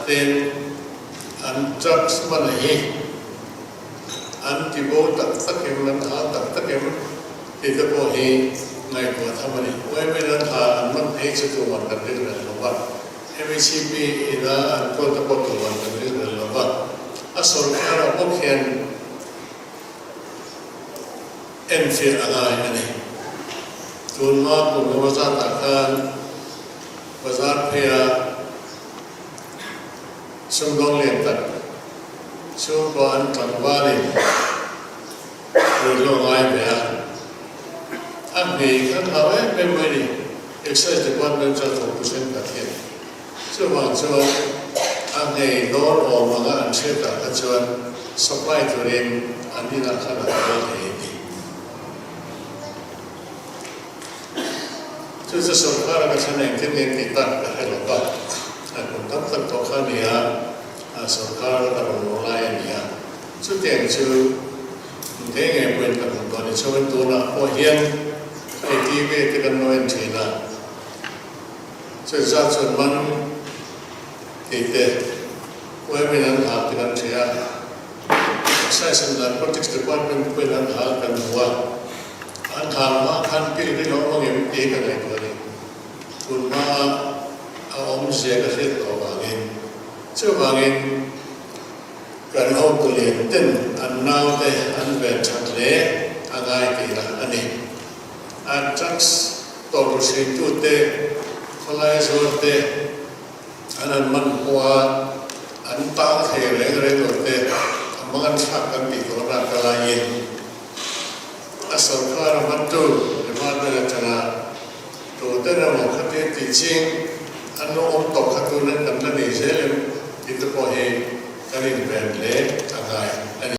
Tin, an drugs man hi an ti bo tak tak em, an hal tak tak em tih te pawh hi ngaihtuah tham a ni. Women an hal an man phei chu tuman kan ring reng lo va, MHCP ina an kawl te pawh tuman kan ring reng lo va, a sawrkharah bawk hian enfiah a ngai a ni. Tunhma kum emaw zatah khan bazar pheia sumdawng lian tak chhungkua an tlangvalin ruihhlo ngai ve a, a hmei khan hlau em em mai ni. Excise Department chuan thawktu thenkhat hian chuvang chuan a nghei dawr awm anga an hriatah kha chuan supply turin an inah khan an kal thei a ni. Chu chu sorkar a ka thlen engtin nge tih tak ka hre lo va, a kum tam tak tawh kha a ni a, sorkar a rawn luh lai a ni a, chutiang chu ngei ngei pawhin ka hmu tawh a ni. Chuan tunah pawh hian hei TV te kan lo en thin a, chu zat chuan man tih te women an hal te kan hria a, Excise and Narcotics Department pawhin an hal kan hmu a. An hal hma khan pil hi lo awm angem tih ka ngaihtuah a ni. Tun hma a awmzia ka hriat tawh vangin. Chuvangin kan hotu lian ten an naute an ven that hle a ngai tihna a ni. A drugs tawrh hruitute, khawlai zuarte an han man pawha an tang thei reng reng lo te a mangan thlak kan tih tawhna ka laiin A sorkar a hmantu department atanga tute emaw khatin tih ching an lo awm tawh kha tunin kan la nei zel em tih te pawh hi kan inven hle a ngai a ni.